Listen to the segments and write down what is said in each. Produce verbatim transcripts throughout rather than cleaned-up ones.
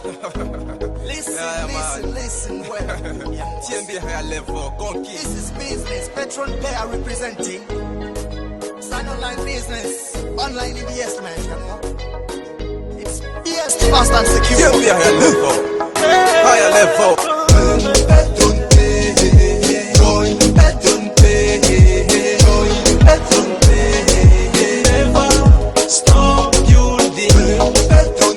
Listen, listen, listen well. T M B higher level, gon ki. This is business. Patron Pay are representing. Sign online business. Online E B S, man. It's B S fast and secure. T M B higher level. Higher level. Patron Pay. Join Patron Pay. Join Patron Pay. Never stop building. Patron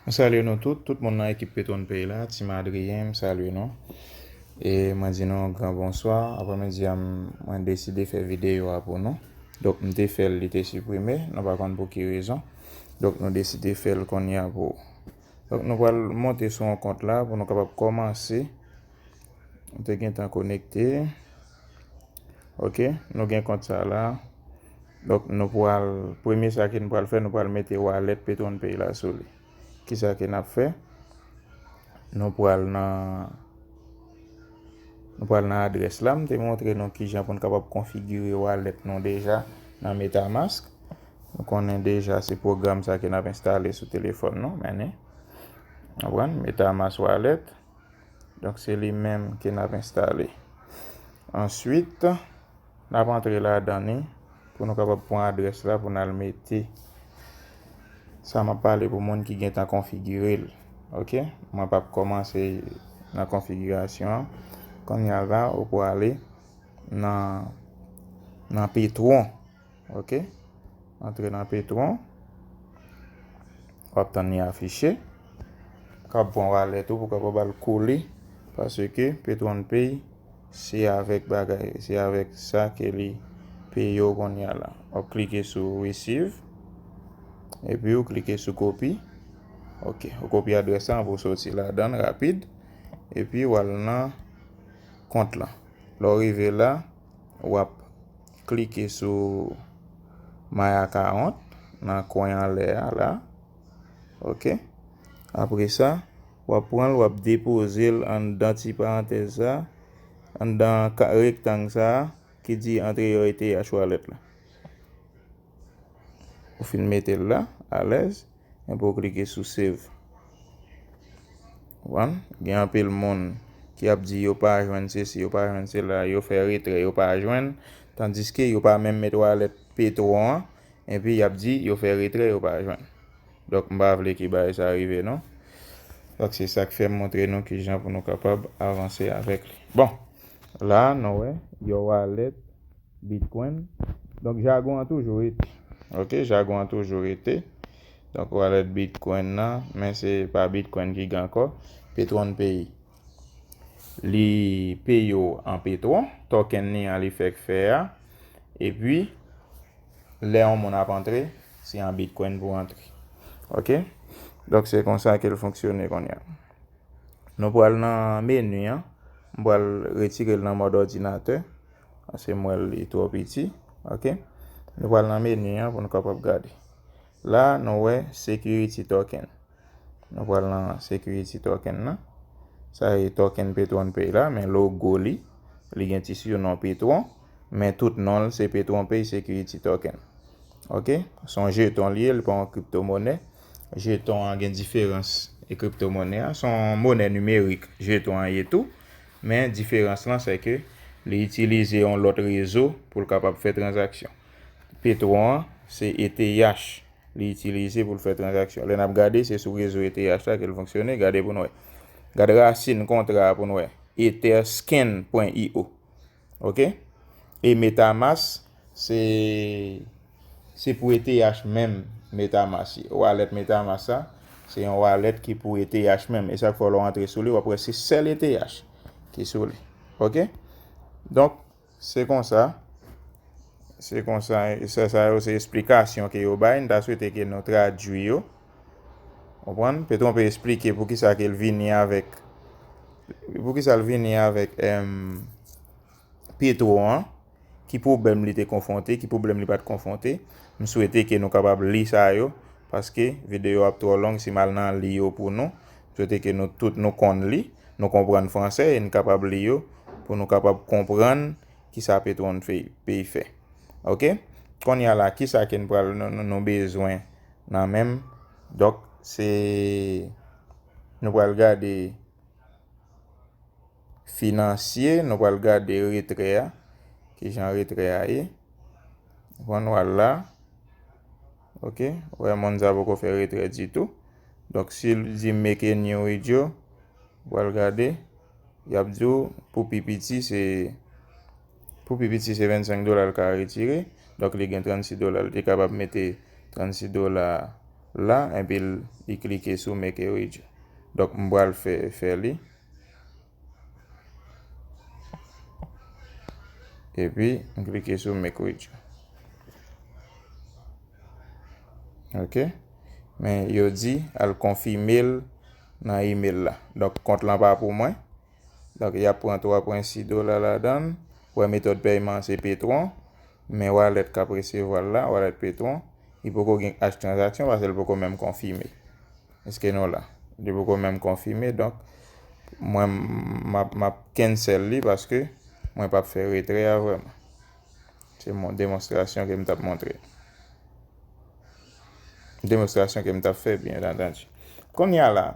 M salye nou tout, tout moun nan ekip Petwon Pay la, Team Adrien, m salye nou. E mwen di nou gran bonswa. Aprèmidi a, m- mwen deside fè videyo a pou nou. Donk, m te fè l, li te siprime. Nou pa konn pou ki rezon. Donk, nou deside fè l kounye a pou ou. Donk, nou pral monte sou yon kont la pou nou kapab kòmanse. M te gentan konekte. Ok, nou gen kont sa la. Donk, nou pral, premye sa ke nou pral fè, nou pral mete wallet Petwon Pay la sou li. Kisa ke n ap fè? Nou pral nan, nou pral nan adrès la. M te montre nou kijan pou n kapab konfigire wallet nou deja nan MetaMask. Nou konnen deja se pwogram sa ke n ap enstale sou telefòn nou, mennen. Konprann? MetaMask Wallet. Donk, se li menm ke n ap enstale. Answit, n ap antre ladan li pou nou kapab pran adrès la pou n al mete sa m ap pale pou moun ki gentan konfigire l. Ok? Mwen p ap kòmanse nan konfigirasyon an. Kounye a la, ou pou ale nan, nan Petwon. Ok? Antre nan Petwon. W ap tann li afiche. Kab pran wallet ou pou kapab al kole. Paske Petwon Pay, se avèk bagay, se avèk sa ke li peye w kounye a la. W ap klike sou receive. Epi w klike sou kopi. Ok, ou kopi adrès la pou w soti ladan l rapid. Epi w al nan kont lan. Lè w rive la, w ap klike sou my account nan kwen anlè a la. Ok. Apre sa, w ap pran l, w ap depoze l anndan ti parantèz sa, anndan ka- rektang sa ki di antre yo E T H wallet la. Ou fin mete l la, alèz, epi w klike sou save. Konprann? Gen anpil moun ki ap di yo pa jwenn sesi, yo pa jwenn sela, yo fè retrè, yo pa jwenn, tandiske yo pa menm met wallet Petwon an, epi y ap di yo fè retrè, yo pa jwenn. Donk, m pa vle ke bagay sa rive nou. Donk, se sa k fè m montre nou kijan pou nou kapab avanse avèk li. Bon, la, nou wè, yo wallet, Bitcoin. Donk, jagon an toujou rete. Ok, jagon an toujou rete. Donk, wallet Bitcoin nan, men se pa Bitcoin ki gen ankò. Petwon Pay, li peye w an Petwon. Token li an, li fèk fè a. Epi, lè yon moun ap antre, se an Bitcoin pou antre. Ok? Donk, se konsa ke l fonksyone kounye a. Nou pral nan meni an. M pral retire l nan mòd òdinatè. Paske m wè l li twò piti. Ok? Nou pral nan meni an pou nou kapab gade. La, nou wè Security Token. Nou pral nan Security Token nan. Sa e token Petwon Pay la, men logo li, li gen ti sinon Petwon, men tout non l se Petwon Pay Security Token. Ok? Se yon jeton li ye, li pa yon kriptomonè. Jeton an gen diferans e kriptomonè a. Se yon monè nimerik, jeton an ye tou. Men diferans lan, se ke li itilize yon lòt rezo pou l kapab fè tranzaksyon. Petwon an, se E T H li itilize pou l fè tranzaksyon. Lè n ap gade, se sou rezo E T H la ke l fonksyone. Gade pou n wè. Gade rasin kontra a pou n wè. Etherscan pwen I O. Ok? E MetaMask, se, se pou E T H menm, MetaMask. Wallet MetaMask sa, se yon wallet ki pou E T H menm. E sa k fè w lè w antre sou li, w ap wè se sèl E T H ki sou li. Ok? Donk, se konsa. Se konsa, e sa, sa yo se esplikasyon ke yo bay. M ta swete ke nou tradui yo. Konprann? Petwon Pay esplike poukisa ke l vini avèk, poukisa l vini avèk, em, Petwon an, ki pwoblèm li te konfwonte, ki pwoblèm li pa t konfwonte. M swete ke nou kapab li sa yo, paske videyo ap twò long si m al nan li yo pou nou. M swete ke nou tout nou konn li, nou konprann fransè e n kapab li yo pou nou kapab konprann kisa Petwon Pay, Pay fè. Ok? Kounye a la, kisa ke n pral, nou, nou, nou bezwen nan men m? Donk, se, nou pral gade finansye, nou pral gade retrè a. Kijan retrè a ye? Konn w al la. Ok, wè, moun sa poko fè retrè ditou. Donk, si l di make a new withdraw, w pral gade, y ap di w pou pi piti se, pou pi piti se vennsenk dola l ka retire. Donk, li gen trannsis dola, l te kapab mete trannsis dola la, epi l, li klike sou make a withdraw. Donk, m pral fè, fè li. Epi, m klike sou make withdraw. Ok. Men yo di al konfime l nan email la. Donk, kont lan pa pou mwen. Donk, y ap pran twa pwen sis dola ladan l. Wè, metòd pèyman se Petron. Men wallet k ap resevwa l la, wallet Petron, li poko gen ach tranzaksyon paske l poko menm konfime. Èske nou la? Li poko menm konfime, donk, mwen, m ap, m ap cancel li paske mwen p ap fè retrè a vrèman. Se yon demonstrasyon ke m t ap montre. Demonstrasyon ke m t ap fè, byen antandi. Kounye a la,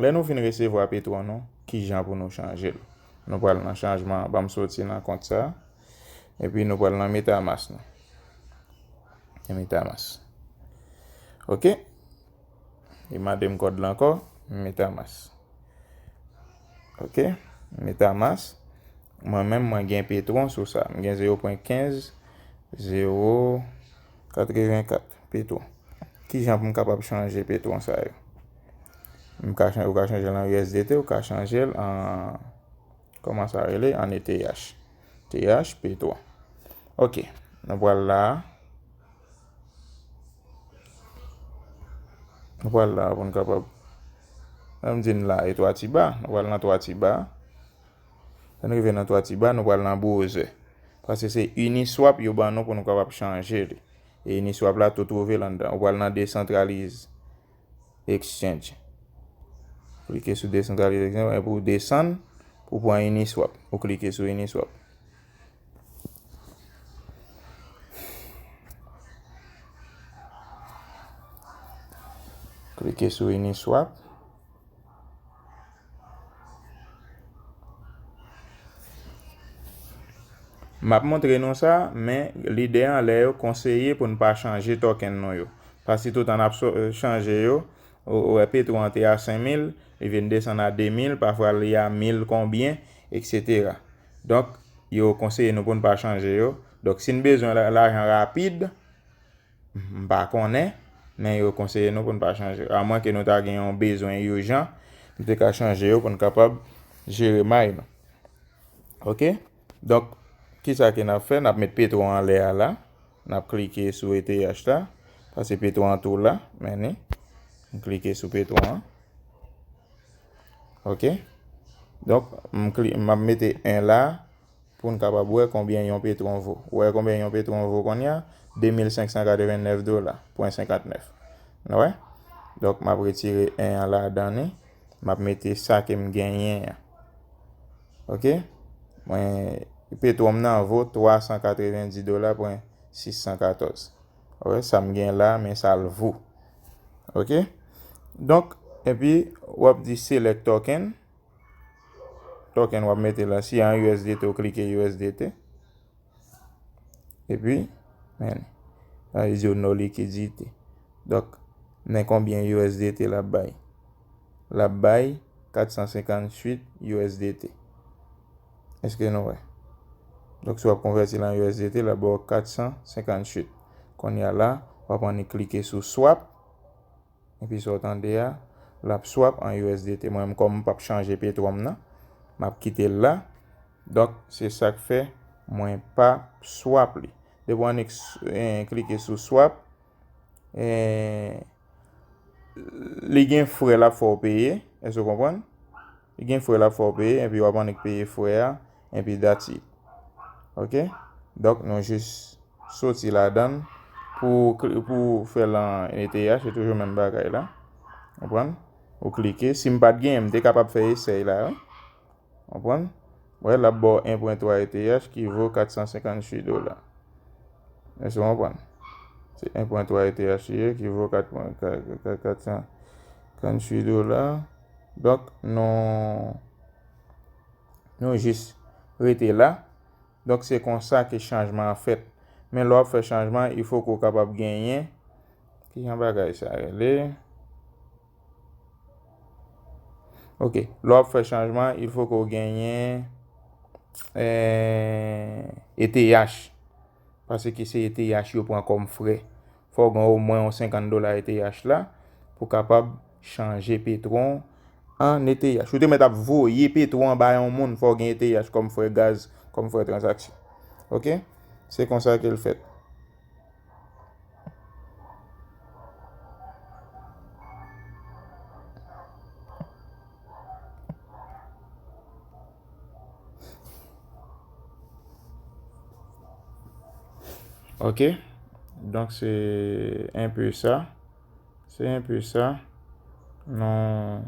lè nou fin resevwa Petron nou, kijan pou nou chanje l? Nou pral nan chanjman, ban m soti nan kont sa, epi nou pral nan MetaMask nou. E MetaMask. Ok? Li mande m kòd la ankò, MetaMask. Ok? MetaMask. Mwen menm, mwen gen Petron sou sa. M gen zewo pwen kenz zewo katrevenkat Petron. Kijan pou m kapab chanje Petron sa yo? M ka chan-, ou ka chanje l an U S D T, ou ka chanje l an, kòman sa rele? An E T H. E T H, Petron. Ok. Nou pral la a. Nou pral la pou n kapab. Lè m di n la, e twa ti ba. Nou pral nan twa ti ba. Lè n rive nan twa ti ba, nou pral nan browser. Paske se Uniswap yo ban nou pou nou kapab chanje li. E Uniswap la, tou twouve l anndan. Ou pral nan Decentralized Exchange. Klike sou Decentralized Exchange, epi ou desann pou pran Uniswap. Ou klike sou Uniswap. Klike sou Uniswap. M ap montre nou sa, men lide an lè yo konseye pou n pa chanje token nou yo. Paske toutan n ap so-, chanje yo, ou, ou wè Petron an te a senk mil, li vin desann a de mil, pafwa li a mil konbyen, etsetera. Donk, yo konseye nou pou n pa chanje yo. Donk, si n bezwen la-, lajan rapid, m pa konnen, men yo konseye nou pou n pa chanje. Amwenke nou ta gen yon bezwen ijan, nou te ka chanje yo pou n kapab jere may nou. Ok? Donk, kisa ke n ap fè? N ap met Petron anlè a la. N ap klike sou E T H la. Paske Petron an tou la. Men ni. M klike sou Petron an. Ok? Donk, m kli-, m ap mete en la pou n kapab wè konbyen yon Petron vo. Ou wè konbyen yon Petron vo kounye a? De mil senk san katrevennèf dola, pwen senkantnèf. Nou wè? Donk, m ap retire en an ladan li. M ap mete sa ke m genyen an. Ok? Mwen, Petron m nan vo twa san katrevendi dola pwen sis san katòz. Ou wè, sa m gen la, men sa l vo. Ok? Donk, epi, w ap di select token. Token w ap mete la, si an U S D T, ou klike U S D T. Epi, men, sa vle di w no likidite. Donk, men konbyen U S D T l ap bay. L ap bay kat san senkantuit U S D T. Èske nou wè? Donk, si w ap konvèti l an U S D T, l ap ba w kat san senkantuit. Kounye a la, w ap annik klike sou swap. Epi sa w tande a, l ap swap an U S D T. Mwen menm, kòm m p ap chanje Petron m nan, m ap kite l la. Donk, se sa k fè mwen p ap swap li. Depi w annik s-, eh, klike sou swap, eh, li gen frè l ap fè w peye. Èske w konprann? Li gen frè l ap fè w peye, epi w ap annik peye frè a, epi that's it. Ok? Donk, nou jis soti ladan l pou kli-, pou fè l an E T H, se toujou menm bagay la. Konprann? Ou klike. Si m pa t genyen, m te kapab fè esèy la, wi. Konprann? Wè, l ap ba w en pwen twa E T H ki vo kat san senkantuit dola. Èske w konprann? Se en pwen twa E T H li ye, ki vo kat pwen kat san tranntuit dola. Donk, nou, nou jis rete la. Donk, se konsa ke chanjman an fèt. Men lè w ap fè chanjman, il fo ke w kapab genyen, ki jan bagay sa rele? Ok, lè w ap fè chanjman, il fo ke w genyen, eh, E T H. Paske se E T H yo pran kòm frè. Fò w gen omwen yon senkant dola E T H la pou w kapab chanje petwon an E T H. Ou te mèt ap voye petwon an ba yon moun, fò w gen E T H kòm frè gaz, kòm frè tranzaksyon. Ok? Se konsa ke l fèt. Ok. Donk, se enpe sa. Se enpe sa. Non.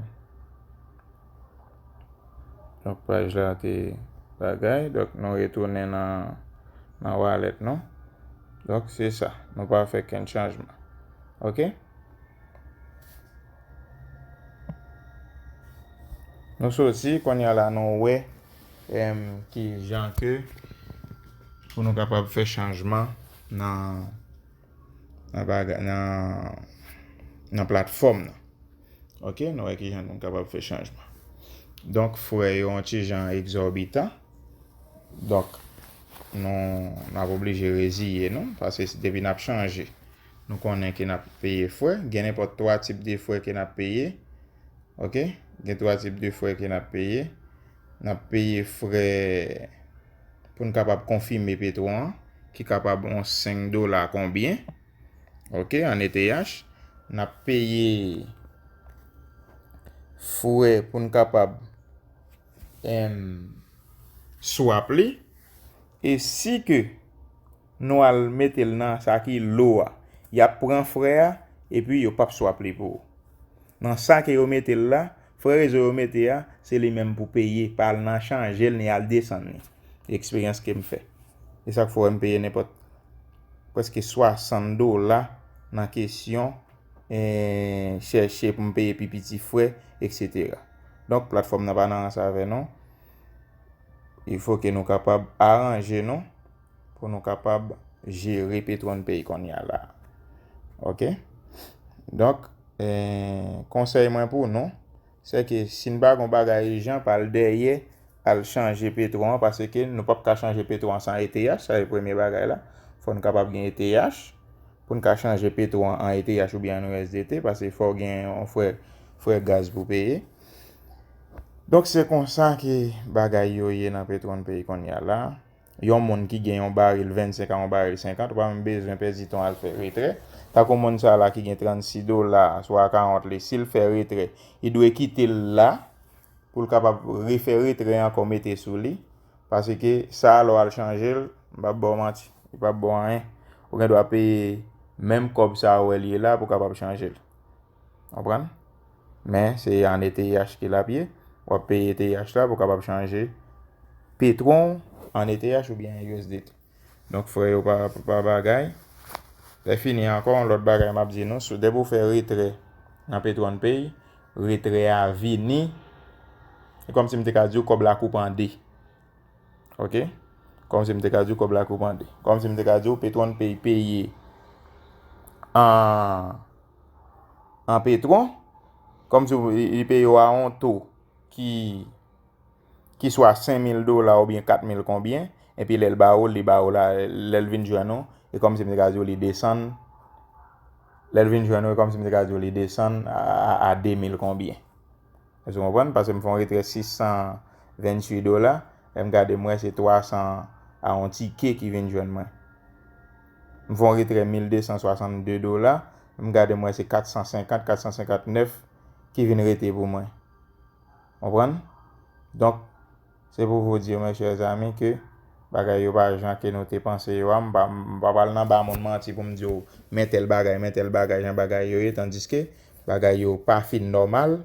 Donk, paj la te bagay. Donk, nou retounen nan, nan wallet nou. Donk, se sa. Nou pa fè kenn chanjman. Ok? Nou soti, kounye a la, nou wè, em, ki jan ke pou nou kapab fè chanjman nan, nan baga-, nan, nan platfòm nan. Ok, nou wè ki jan nou kapab fè chanjman. Donk, frè yo yon ti jan egzòbitan. Donk, nou, n ap oblije reziye nou, paske depi n ap chanje, nou konnen ke n ap peye frè. Gen nenpòt twa tip de frè ke n ap peye. Ok? Gen twa tip de frè ke n ap peye. N ap peye frè pou n kapab konfime petwon an, ki kapab yon senk dola konbyen. Ok, an E T H. N ap peye frè pou n kapab, em, swap li. E si ke nou al mete l nan sa ki low a, y ap pran frè a, epi yo p ap swap li pou ou. Nan sa ke yo mete l la, frè rezo yo mete a, se li menm pou peye, pa al nan chanje l, ni al desann li. Eksperyans ke m fè. E sa k fè w wè m peye nenpòt prèske swasant dola nan kesyon, eh, chèche pou m peye pi piti frè, etsetera. Donk, platfòm nan pa nan rans avè nou. Il fo ke nou kapab aranje nou pou nou kapab jere Petron Pay kounye a la. Ok? Donk, eh, konsèy mwen pou nou, se ke si n pa gon bagay ijan, pa al dèyè, al chanje Petron an, paske nou p ap ka chanje Petron an san E T H, sa se premye bagay la. Fò n kapab gen E T H, pou n ka chanje Petron an E T H oubyen an U S D T, paske fò w gen yon frè, frè gaz pou peye. Donk, se konsa ke bagay yo ye nan Petron Pay kounye a la. Yon moun ki gen yon baril vennsenk a yon baril senkant, ou pa menm bezwen pèdi tan al fè retrè. Tankou moun sa la ki gen trannsis dola sou akawont li, si l fè retrè, li dwe kite l la pou l kapab refè retrè ankò mete sou li. Paske sa a, lè w al chanje l, m p ap ba w manti, li p ap ba w anyen. Ou gen dwa peye menm kòb sa a ou wè l ye la pou w kapab chanje l. Konprann? Men se an E T H ke l ap ye. W ap peye E T H la pou w kapab chanje Petron w an E T H oubyen an U S D T. Donk, frè yo, pa, pa bagay. Lè fini ankò, yon lòt bagay m ap di nou, sou, depi w fè retrè nan Petron Pay, retrè a vini, e kòmsi m te ka di w kòb la koupe an de. Ok? Kòmsi m te ka di w kòb la koupe an de. Kòmsi m te ka di w Petron Pay peye an, an Petron, kòmsi w, li, li peye w a yon to ki, ki swa senk mil dola oubyen kat mil konbyen, epi lè l ba ou, li ba ou la, lè l vin jwenn ou, e kòmsi m te ka di w li desann, lè l vin jwenn ou, e kòmsi m te ka di w li desann a, a, a de mil konbyen. Èske w konprann? Paske m fè yon retrè sis san venntuit dola, lè m gade m wè se twa san a yon tike ki vin jwenn mwen. M fè yon retrè mil de san swasannde dola, m gade m wè se kat san senkant, kat san senkantnèf ki vin rete pou mwen. Konprann? Donk, se pou vous dire, mes chers amis, ke bagay yo pa jan ke nou te panse yo a. M pa, m pa pral nan ba moun manti pou m di w, men tèl bagay, men tèl bagay, jan bagay yo ye, tandiske bagay yo pa fin nòmal.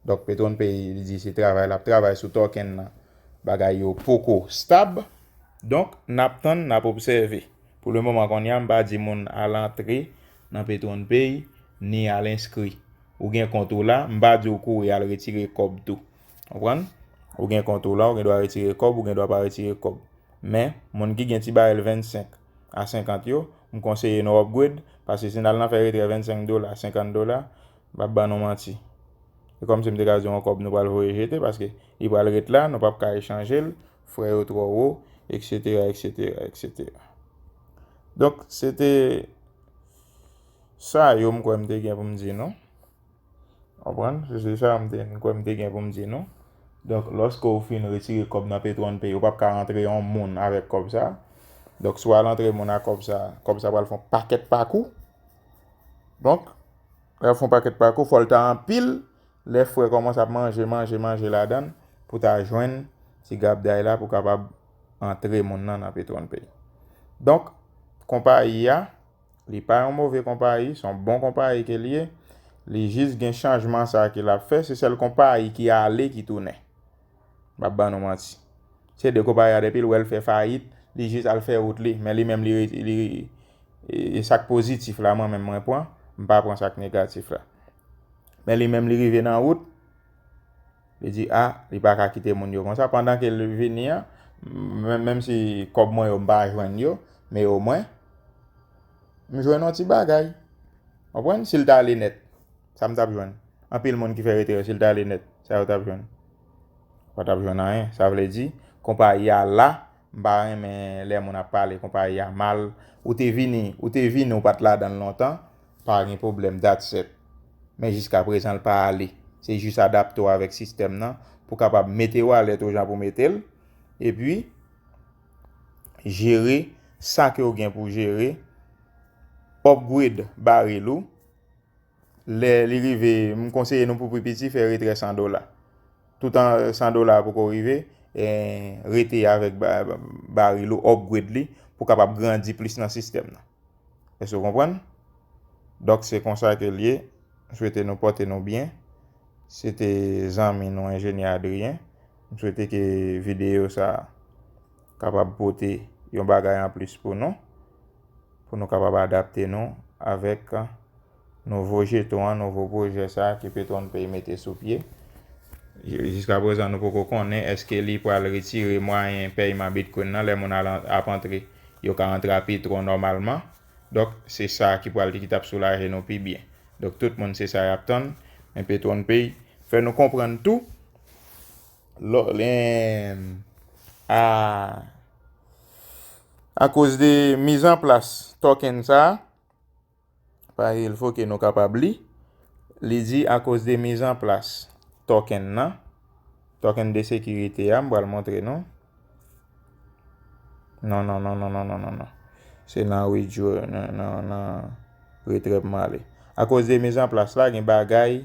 Donk, Petron Pay, li di se travay l ap travay sou token nan. Bagay yo poko stab. Donk, n ap tann, n ap obsève. Pou le moman kounye a, m pa di moun al antre nan PetronPay, ni al enskri. Ou gen kont ou la, m pa di w kouri al retire kòb tou. Konprann? Ou gen kont ou la, ou gen dwa retire kòb, ou gen dwa pa retire kòb. Men, moun ki gen ti barèl vennsenk a senkant yo, m konseye nou upgrade, paske si n al nan fè retrè vennsenk dola, senkant dola, m p ap ban nou manti. Se kòmsi m te ka di yon kòb nou pral voye jete, paske li pral ret la, nou p ap ka echanje l, frè yo twò wo, etsetera, etsetera, etsetera. Donk, se te sa yo m kwè m te gen pou m di nou. Konprann? Se, se sa m te, m kwè m te gen pou m di nou. Donk, lòske w fin retire kòb nan PetronPay, ou p ap ka antre yon moun avèk kòb sa. Donk, si w al antre moun ak kòb sa, kòb sa pral fè yon pakèt pakou. Donk, lè l fè yon pakèt pakou, fò l ta anpil. Lè frè kòmanse ap manje, manje, manje ladan l, pou ta jwenn ti gabday la pou kapab antre moun nan nan PetronPay. Donk, konpayi a, li pa yon move konpayi, se yon bon konpayi ke l ye. Li jis gen chanjman sa ke l ap fè, se sèl konpayi ki ale ki tounen. M ap ban nou manti. Se de konpayi a depi l wè l fè fayit, li jis al fè wout li, men li menm li, li, e, e sa k pozitif la, mwen menm mwen pran, m pa pran sa k negatif la. Men li menm li rive nan wout, li di, a, li pa ka kite moun yo konsa. Pandan ke l vini an, menm, menm si kòb mwen yo m pa jwenn yo, men omwen, m jwenn yon ti bagay. Konprann? Si l ta ale nèt, sa m t ap jwenn? Anpil moun ki fè retrè, si l ta ale nèt, sa yo t ap jwenn? Yo pa t ap jwenn anyen. Sa vle di, konpayi a la, m pa renmen lè moun ap pale konpayi a mal. Ou te vini, ou te vini, ou pa t ladan l lontan, pa gen pwoblèm, that's it. Men jiska prezan l pa ale. Se jis adapte w avèk sistèm nan pou kapab mete wallet ou jan pou mete l, epi jere sa ke w gen pou jere, upgrade baril ou. Lè li rive, m konseye nou pou pi piti fè retrè san dola. Toutan san dola poko rive, eh, rete avèk ba, ba, baril ou, upgrade li pou kapab grandi plis nan sistèm nan. Èske w konprann? Donk, se konsa ke l ye. M swete nou pote nou byen. Se te zanmi nou, enjenyè Adrien. M swete ke videyo sa a kapab pote yon bagay anplis pou nou, pou nou kapab adapte nou avèk nouvo jeton an, nouvo pwojè sa a ke PetronPay mete sou pye. Jiska prezan, nou poko konnen èske li pral retire mwayen pèyman Bitcoin nan lè moun al an-, ap antre, yo ka antre a Petron nòmalman. Donk, se sa ki pral, ki t ap soulaje nou pi byen. Donk, tout moun se sa y ap tann, men PetronPay fè nou konprann tou, lò, len, a, akoz de mizanplas token sa a, pa il faut que nou kapab li, li di akoz de mizanplas token nan, token de sekirite a, m pral montre nou. Non, non, non, non. Se nan withdraw, nan, nan, nan retrè pou m ale. Akoz de mizanplas la, gen bagay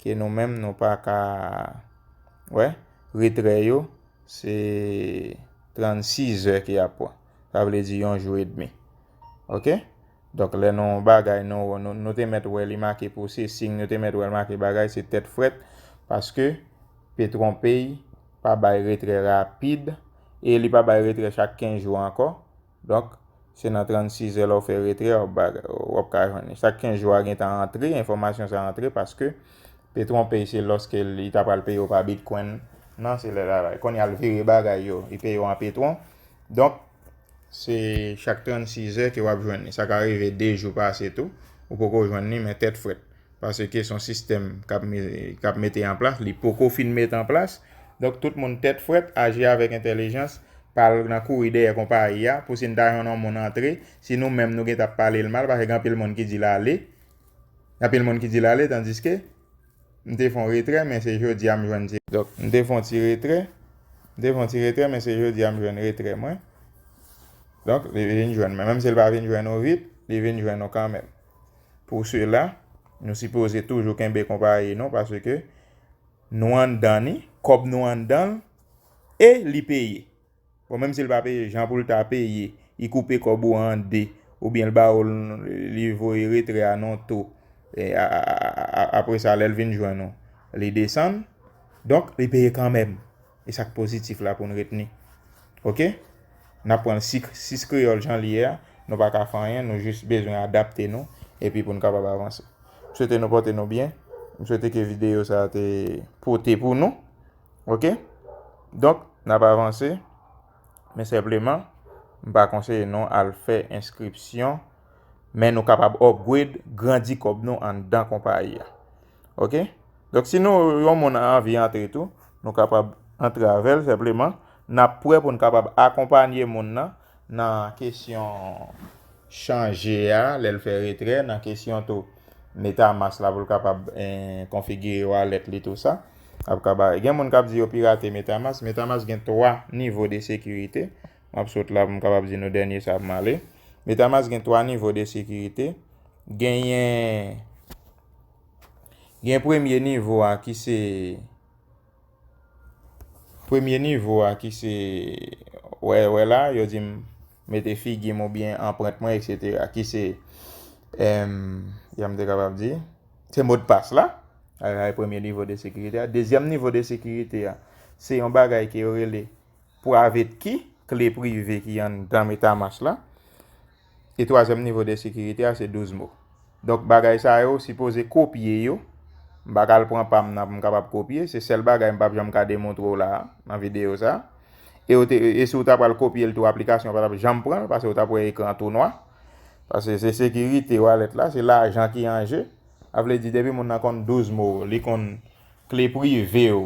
ke nou menm nou pa ka wè, retrè yo, se trannsis zè ke y ap pran. Sa vle di yon jou edmi. Oke? Donk, lè nou bagay, nou, nou, nou te mèt wè li make processing, nou te mèt wè l make bagay, se tèt frèt, paske PetronPay pa bay retrè rapid, e li pa bay retrè chak kenz jou ankò. Donk, se nan trannsis zè lè w fè retrè, w ap bagay, w ap ka jwenn li. Chak kenz jou a gentan antre, enfòmasyon sa antre, paske PetronPay se lòske li ta pral peye w pa Bitcoin, nan, se lè la, la. Kounye a l vire bagay yo, li peye w an Petron. Donk, se chak trannsis zè ke w ap jwenn li. Sa ka rive de jou pase tou, ou poko jwenn li, men tèt frèt. Paske se yon sistèm k ap me-, k ap mete an plas, li poko fin mete an plas. Donk, tout moun tèt frèt, aji avèk entèlijans, pa al nan kouri dèyè konpayi a, pou si n ta jwenn yon moun antre, si nou menm nou gentan ap pale l mal, paske gen anpil moun ki di l ale, gen anpil moun ki di l ale, tandiske m te fè yon retrè, men se jodi a m jwenn ti. Donk, m te fè yon ti retrè, m te fè yon ti retrè, men se jodi a m jwenn retrè mwen. Donk, li vin jwenn mwen. Menm si l pa vin jwenn ou vit, li vin jwenn ou kanmenm. Pou sela, nou sipoze toujou kenbe konpayi nou, paske nou anndan li, kòb nou anndan l, e li peye. Bon, menm si l pa peye jan pou l ta peye, li koupe kòb ou an de, oubyen l ba ou l, li voye retrè a nan to, e, a, a, a, a, apre sa, lè l vin jwenn ou, li desann. Donk, li peye kanmenm. E sa k pozitif la pou n retni. Oke? N ap pran l sis, sis kreyòl jan li ye a. Nou pa ka fè anyen, nou jis bezwen adapte nou, epi pou n kapab avanse. M swete nou pòte nou byen. M swete ke videyo sa a te pote pou nou. Ok? Donk, n ap avanse. Men senpleman, m pa konseye nou al fè enskripsyon, men nou kapab upgrade, grandi kòb nou anndan konpayi a. Ok? Donk, si nou, yon moun anvi antre tou, nou kapab antre avè l senpleman. N ap prè pou n kapab akonpanye moun nan nan kesyon chanje a, lè l fè retrè, nan kesyon tou Metamask la pou l kapab eh, konfigire wallet li tou sa. Ap ka ba, gen moun k ap di yo pirate Metamask. Metamask gen twa nivo de sekirite. M ap sot la pou m kapab di nou dènye sa ap male. Metamask gen twa nivo de sekirite. Genyen gen premye nivo a ki se premye nivo a ki se wè wè la, yo di m mete figi m oubyen anprent mwen, etsetera, ki se em, jan m te kapab di, se modpas la. Ay, ay, premye nivo de sekirite a. Dezyèm nivo de sekirite a, se yon bagay ke yo rele private key, kle prive ki anndan Metamask la. E twazyèm nivo de sekirite a, se douz mo. Donk, bagay sa yo, sipoze kopye yo. M pa ka al pran pa m nan pou m kapab kopye. Se sèl bagay m p ap janm ka demontre w la a, nan videyo sa a. E, w te, e si w ta pral kopye l tou, aplikasyon pa t ap janm pran l, paske w t ap wè ekran an tou nwa. Paske se sekirite wallet la, se lajan ki an je. Sa vle di, depi moun nan konn douz mo, li konn kle prive w,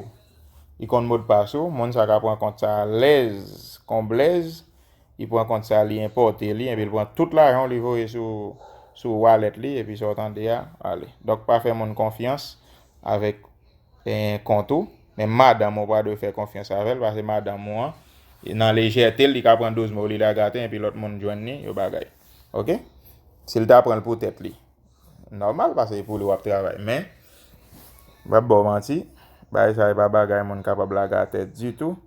li konn modpas ou, moun sa ka pran kont sa alèz, kon blèz, li pran kont sa, li enpòte li, epi li pran tout lajan w, li voye sou, sou wallet li, epi sa w tande a, ale. Donk, pa fè moun konfyans avèk eh, kont ou, men madanm ou pa dwe fè konfyans avè l, paske madanm ou an, nan lejète l, li ka pran douz mo, li lage atè, epi lòt moun jwenn li, yo bagay. Ok? Si l ta pran l pou tèt li, nòmal, paske e pou li w ap travay. Men, m p ap ba w manti, bagay sa e pa bagay moun kapab lage atè ditou.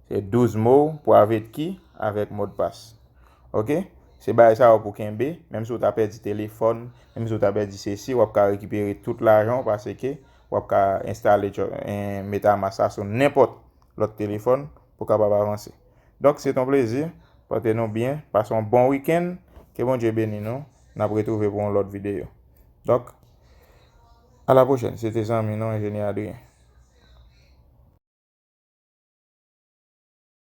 Se douz mo, private key avèk modpas. Ok? Se bagay sa yo pou kenbe, menm si w ta pèdi telefòn, menm si w ta pèdi sesi, w ap ka rekipere tout lajan w paske w ap ka enstale tjò- en, Metamask la sou nenpòt lòt telefòn pou w kapab avanse. Donk, se t on plezi. Pòte nou byen, pase yon bon wikenn. Ke Bondye beni nou. N ap retwouve pou yon lòt videyo. Donk, a la pwochèn. Se te zanmi nou, Enjenyè Adrien.